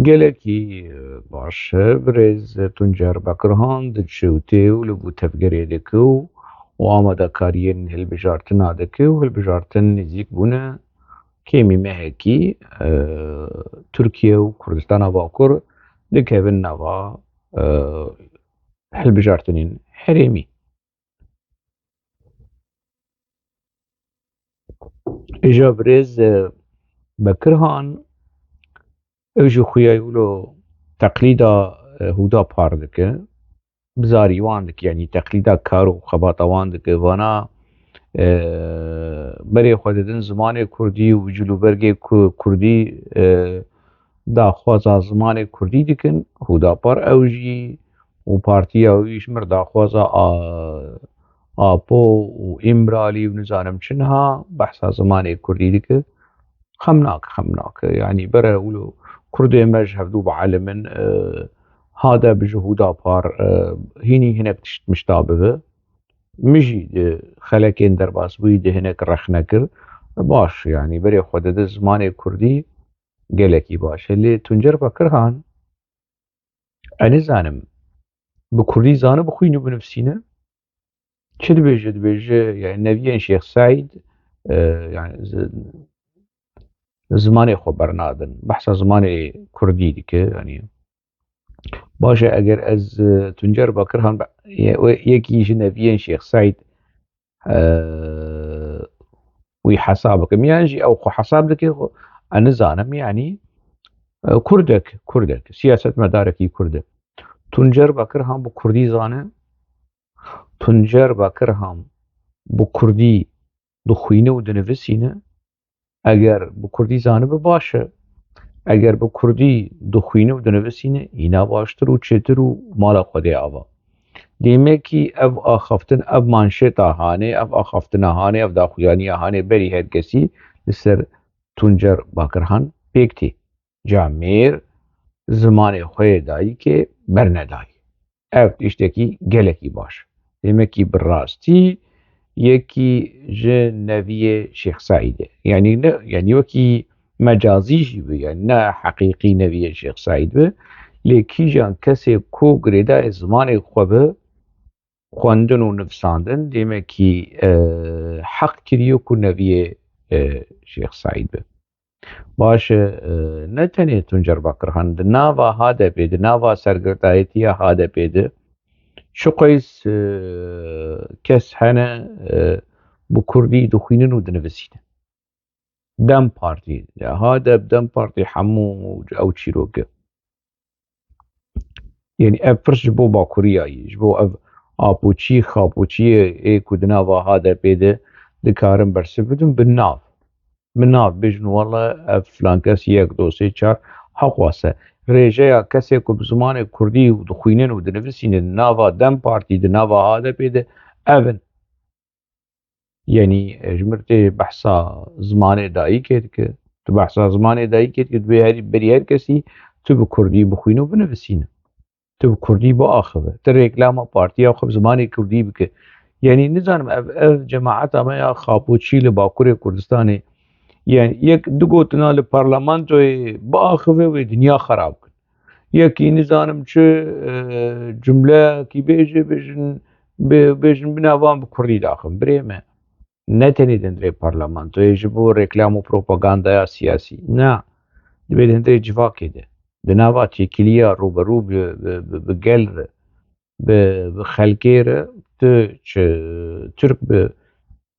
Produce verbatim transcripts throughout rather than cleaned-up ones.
Gelekî baş e, birêz Tuncer Bekirhan diçe û tê û li bo tevgerê dike û, û amadekariyên hilbijartina dike û hilbijartin nêzîk bûne kêmî mehekî, e, Tirkiye û Kurdistana Bakur dikevin nava, e, hilbijartinên herêmî. Îja birêz, e, Bekirhan, ew jî xuya wilo teqlîda, e, Hûda Par dike. Bi zarî wan dike, yanî teqlîda kar û xebata wan dike. Vana, e, berê xwe didin zimanê kurdî û cilûbergê ku-, kurdî, e, daxwaza zimanê kurdî dikin. Hûda Par ew jî û partiya wî ji mir daxwaza a-, Apo û Îmralî û nizanim çi niha behsa zimanê kurdî dike. Xem nake, xem nake. Yanî bere wilo kurdê me ji hevdû bielimin, e, Hadep ji Hûda Par, e, hînî hinek tişt mişta bibe. Min jî di xelekên derbasbûyî di hinek rexne kir. Baş, yanî berê xwe dide zimanê kurdî gelekî baş e. Lê Tuncer Bekirhan, ez nizanim, bi kurdî zane bixwîne û binivîsîne? Çi dibêje? Dibêje, yani, neviyên Şêx Seîd, e, yani, zi-, zimanê xwe bernadin. Behsa zimanê kurdî dike, yani. Baş e, eger ez, e, Tuncer Bekirhan be, ye-, we-, yekî ji neviyên Şêx Seîd, e, wî hesab bikim, yan jî ew xwe hesab dike, xwe, ez nizanim, yani, e, kurdek, kurdek, siyasetmedarekî kurdek. Tuncer Bekirhan bi kurdî zane, Tuncer Bekirhan bi kurdî dixwîne û dinivisîne, eger bi kurdî zanibe baş e. Eger bi kurdî dixwîne û dinivisîne, hîna baştir û çêtir û mala Xwedê ava. Demekî ev axaftin, ev manşeta hanê, ev axaftina hanê, ev daxuyaniya hanê berî her kesî li ser Tuncer Bekirhan pêk tê. Camêr zimanê xwe yê dayikê bernedayî. Ev tiştekî gelekî baş. Demekî bi rastî yekî ji neviyê Şêx Seîdê. Yanî ne, yanî wekî mecazî jî bi, yanî ne heqîqî neviyê Şêx Seîd bi. Lê kîjan kesê ku girêdayê zimanê xwe bi, xwendin û nivsandin, demekî, e, heq kiriye ku neviyê, e, Şêx Seîd bi. Baş e, e, ne tenê Tuncer Bakirhan, di nava H D P'ê, di nava sergirdayetiya H D P'ê de çi qeys, e, kes hene, e, bi kurdî dixwînin û dinivisînin. DEM Partî, ya H D P, DEM Partî hemû ew çîrok e. Yanî ev pirs ji bo Bakuriya yî, ji bo ev apoçî, xapoçiyê ê ku di nava H D P'ê de dikarin bersiv bidin, bi nav. Bi nav bêjin, wele ev filan kes, yek, du, sê, çar, heqwase. Rêjeya kesê ku bi zimanê kurdî dixwînin û dinivisînin di nava DEM Partî, di nava H D P'ê de ev in. Yanî, e, ji mir tê behsa zimanê dayikê dike. Tu behsa zimanê dayikê dike, dibê herî berî her kesî tu bi kurdî bixwîne û binivisîne. Tu bi kurdî biaxive. Tu reklama partiya xwe bi zimanê kurdî bike. Yanî, nizanim, ev, ev cemaeta me ya xapoçî li Bakurê Kurdistanê, yanî, yek du gotina li parlamentoyê biaxive, wê dinya xerab kin. Yekî nizanim çi, e, cumleyekî bêje, bêjin, bê-, bêjin bina van bi kurdî daxin. Birê me, ne tenê di hundirê parlamentoyê ji bo reklam û propagandaya siyasî. Na, divê di hundirê civakê de. Di nava têkiliya rûberû bi, bi, bi, bi gel re, bi, bi xelkê re, tu çi Tirk bi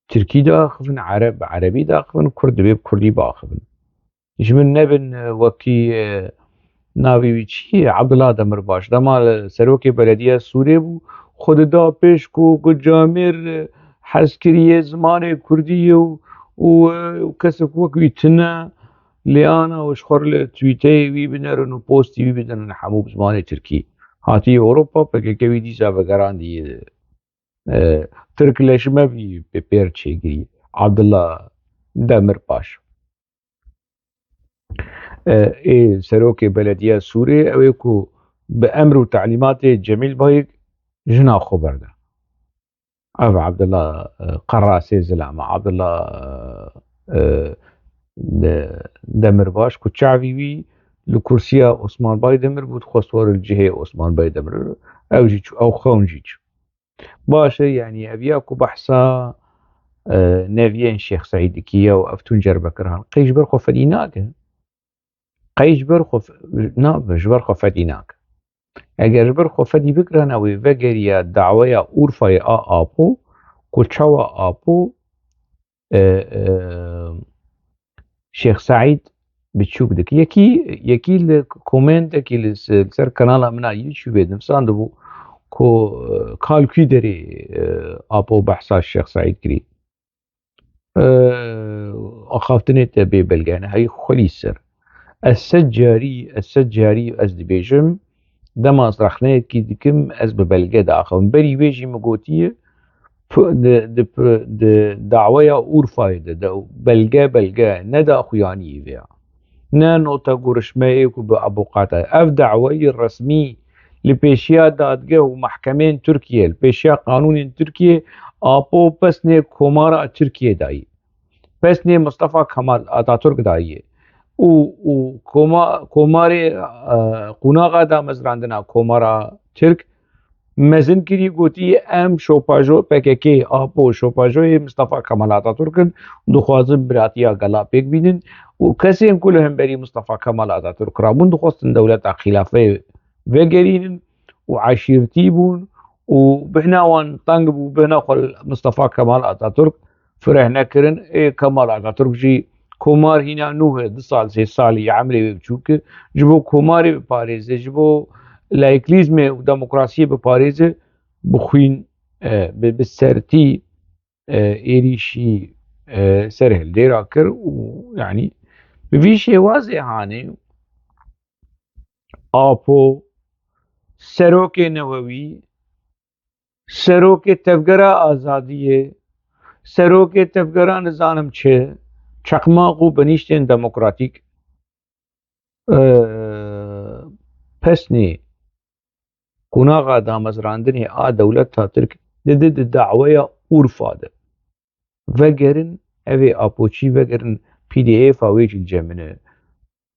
Tirkî diaxivin, Ereb bi Erebî diaxivin, Kurd divê bi Kurdî biaxivin. Ji min nebin, e, wekî, e, navê wî çi ye? Abdullah Demirbaş. Dema li serokê belediya Sûrê bû, xwe dida pêş ku, ku camêr, e, hezkiriyê zimanê Kurdî ye û, û, e, û kesek wek wî tune lê ana û ji xwe re li Twîteyê wî binerin û postî wî bidinin hemû bi zimanê Tirkî. Hatiye Ewropa, P K K wî dîsa vegerandî, e, Tirkleşme bî pê-, pêr çêkirî. Abdullah Demirbaş. E, ê serokê belediya Sûrê, ew ê ku bi emr û telîmatê Cemîl Bayik jina xwe berde. Ev Abdullah, e, Qerasê Zilama, Abdullah, e, e, de-, Demirbaş ku çavî wî li kursiya Osman Baydemir bû, dixwest were li cihê Osman Baydemir. Ew jî çû, ew xewn jî çû. Baş e, yanî ev ya ku behsa, e, neviyên Şêx Seîd dikiye û ev Tuncer Bekirhan qey ji ber xwe fedî nake. Qey ji ber xwe fe-, na, ji ber xwe fedî nake. Eger ji ber xwe fedî bikirana, wê vegeriya daweya Urfayê a Apo, ku çawa Apo, e, e, Şêx Seîd biçûk dike. Yekî, yekî li komentekî li se-, li ser kanala min a YouTube nivîsandibû ku, e, ka li kî derê, e, Apo behsa Şêx Seîd kirî. E, axaftinê te bê belge ne, hey xwelî ser. Ez sed carî, ez sed carî ez dibêjim, dema ez rexneyekî dikim, ez bi belge diaxivim. Berî wê jî min gotiye, p-, di, di, p-, di daweya Urfayê de, de belge, belge, ne daxuyaniyê vê ya. Ne nota gorişmeyê ku bi avûkata. Ev daweyî resmî li pêşiya dadgeh û mehkemeyên Tirkiyê, li pêşiya qanûnên Tirkiyê, Apo pesnê Komara Tirkiyê dayî. Pesnê Mustafa Kemal Atatürk dayî. Û, û koma-, komarê, e, qonaxa damezrandina Komara Tirk mezin kirî, gotî, em şopajo P K K, Apo şopajoyê Mustafa Kemal Atatürk in, dixwazin biratiya gela pêk bînin û kesên ku li hemberî Mustafa Kemal Atatürk rabûn, dixwestin dewleta xîlafeyê vegerînin û eşîrtî bûn û bihna wan teng bû, bihna xwe li Mustafa Kemal Atatürk fireh nekirin. Ê Kemal Atatürk jî komar hîna nû e, du sal, sê salî ye, emrê wê biçûk e. Ji bo komarê biparêze, ji bo laîklîzmê û demokrasiyê biparêze, bi xwîn, e, bi, bi sertî, e, êrîşî, e, ser hildêra kir û, yanî, bi vî şêwazê hanê Apo, serokê newewî, serokê Tevgera Azadiyê, serokê Tevgera nizanim çi, çakmaq û benîştên demokratîk, e, pesnê qonaxa damezrandinê a dewleta Tirk dide di daweya Urfa de. Vegerin, ev ê Apoçî vegerin, P D F a wê jî li cem min e.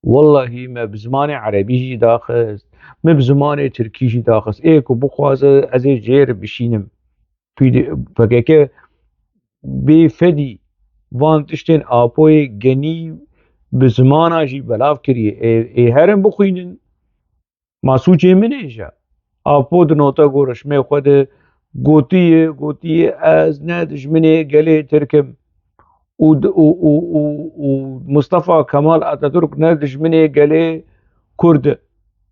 Wellahî me bi zimanê erebî jî daxist, me bi zimanê tirkî jî daxist. Ê ku bixwaze ez ê jê re bişînim. P D, P K K bê fedî van tiştên Apoyê genî bi zimana jî belav kiriye. Ê, ê herin bixwînin. Ma sûcê min ê je? Apo di nota gorişmê xwe de gotiye, gotiye, ez ne dijminê gelê Tirk im. Û di-, û, û, û, û Mustafa Kemal Atatürk ne dijminê gelê Kurd e.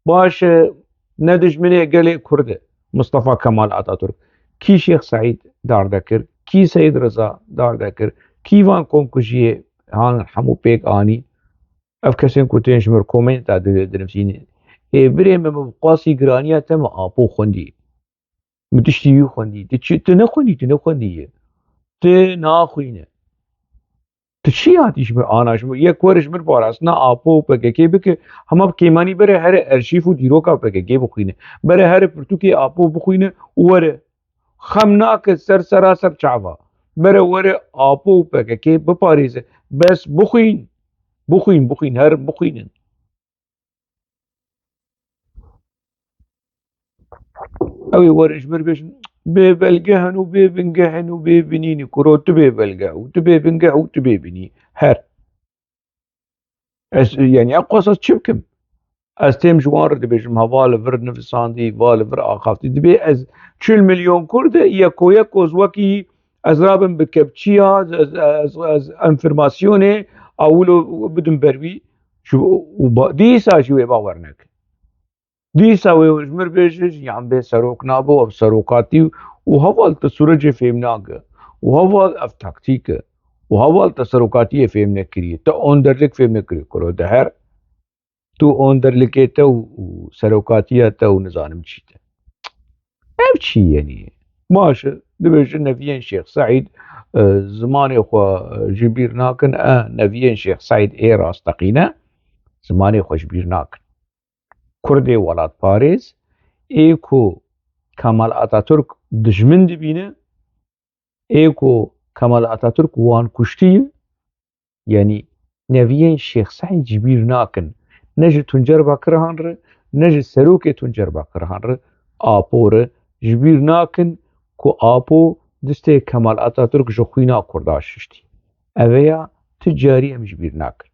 Baş e, ne dijminê gelê Kurd e Mustafa Kemal Atatürk. Kî Şêx Seîd darde kir? Kî Seyîd Riza darde kir? Kî van komkujiyê han hemû pêk anî? Ev kesên ku tên ji mir komenta di-, dinivîsînin. Ê birê min, min bi qasî giraniya te min Apo xwendî. Min tiştî wî xwendî. Tu çi, tu nexwendî, tu nexwendî ye. Tu naxwîne. Tu çi hatî ji mir ana ji mir? Yek were ji mir parastina Apo û P K K bike, hema bi kêmanî bere here erşîf û dîroka P K K bixwîne. Bere here pirtûkê Apo bixwîne û were. Xem nake ser sera ser çava. Bere were Apo û P K K biparêze. Bes bixwîn. Bixwîn, bixwîn, herin bixwînin. Ew ê werin ji mir bêjin, bê belge hin û bê bingeh hin û bê binî nî. Kuro tu bê belge û tu bê bingeh û tu bê binî. Her. Ez, yani, ev qas ez çi bikim? Ez têm ji wan re dibêjim, ha, va li vir nivisandî, va li vir axaftî. Dibê ez çil milyon Kurd e, yeko yeko ez wekî ez rabim bi kepçiya, ez, ez, ez, ez enfirmasyonê a wilo bidim ber wî. Ji, û ba-, dîsa jî wê bawer neke. Dîsa wê ji mir bêje, yan bê serok nabe, ev serokatî û heval te sûrecê fêm nake. Û heval ev taktîk e. Û heval te serokatiyê fêm nekiriye. Te onderlik fêm nekiriye. Kuro de her, tu onderlikê te û, û serokatiya te û nizanim çî te. Ev çi yenî? Baş e, dibêje neviyên Şêx Seîd, e, zimanê xwe, e, ji bîr nakin. E, neviyên Şêx Seîd ê rasteqîne zimanê xwe ji bîr nakin. Kurdê welatparêz ê ku Kemal Atatürk dijmin dibîne, ê ku Kemal Atatürk wan kuştiye, yanî neviyên Şêx Seîd ji bîr nakin. Ne ji Tuncer Bakirhan re, ne ji serokê Tuncer Bakirhan re, Apo re ji bîr nakin ku Apo distê Kemal Atatürk ji xwîna Kurda şiştî. Ev ya ti carî em ji bîr nakin.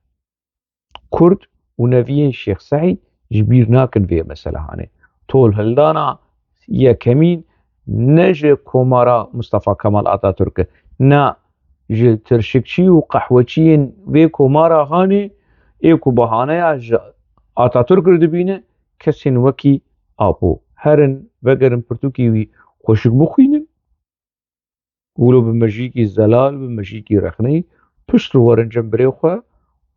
Kurd û neviyên Şêx Seîd ji bîr nakin vê meselehanê. Tolhildana yekemîn ne ji komara Mustafa Kemal Atatürk e, na ji tirşikçî û qehweçiyên vê komara hanê ê ku bahaneya ji Atatürk re dibîne, kesên wekî Apo. Herin vegerin pirtûkê wî xweşik bixwînin. Wilo bi mejîkî zelal, bi mejîkî rexneyî pişt re werin cem birê xwe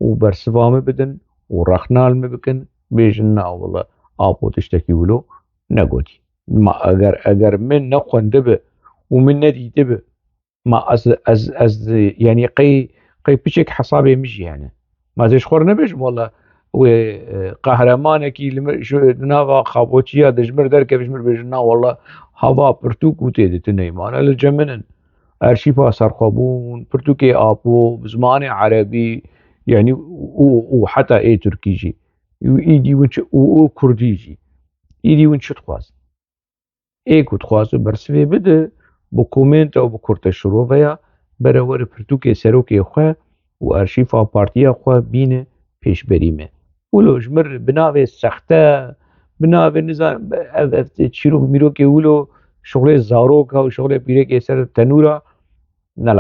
û bersiva min bidin û rexna li min bikin, bêjin na wele Apo tiştekî wilo negotî. Ma eger, eger min nexwendibi û min nedîtibi, ma ez, ez, ez, yanî qey, qey piçek hesabê min jî hene. Ma ez ê ji xwe re nebêjim, wele wê, e, qehremanekî li mir, ji nava xaboçiya de ji mir derkeve, ji mir bêjin, na wele hava pirtûk û tê de tu neymane li cem min in. Arşîfa serxwebûn, pirtûkê Apo, bi zimanê erebî, yanî û, û heta ê tirkî jî. Û îdî win çi, û, û kurdî jî. Îdî win çi dixwazin? Ê ku dixwaze bersivê bide, bi komenta û bi kurteşiroveya bere were pirtûkê serokê xwe û arşîfa partiya xwe bîne pêşberî me. Wilo ji mir bi navê sexte, bi navê nizan, ev, ev çîrok mîrokê wilo şixulê zaroka û şixulê pîrekê ser tenûra nela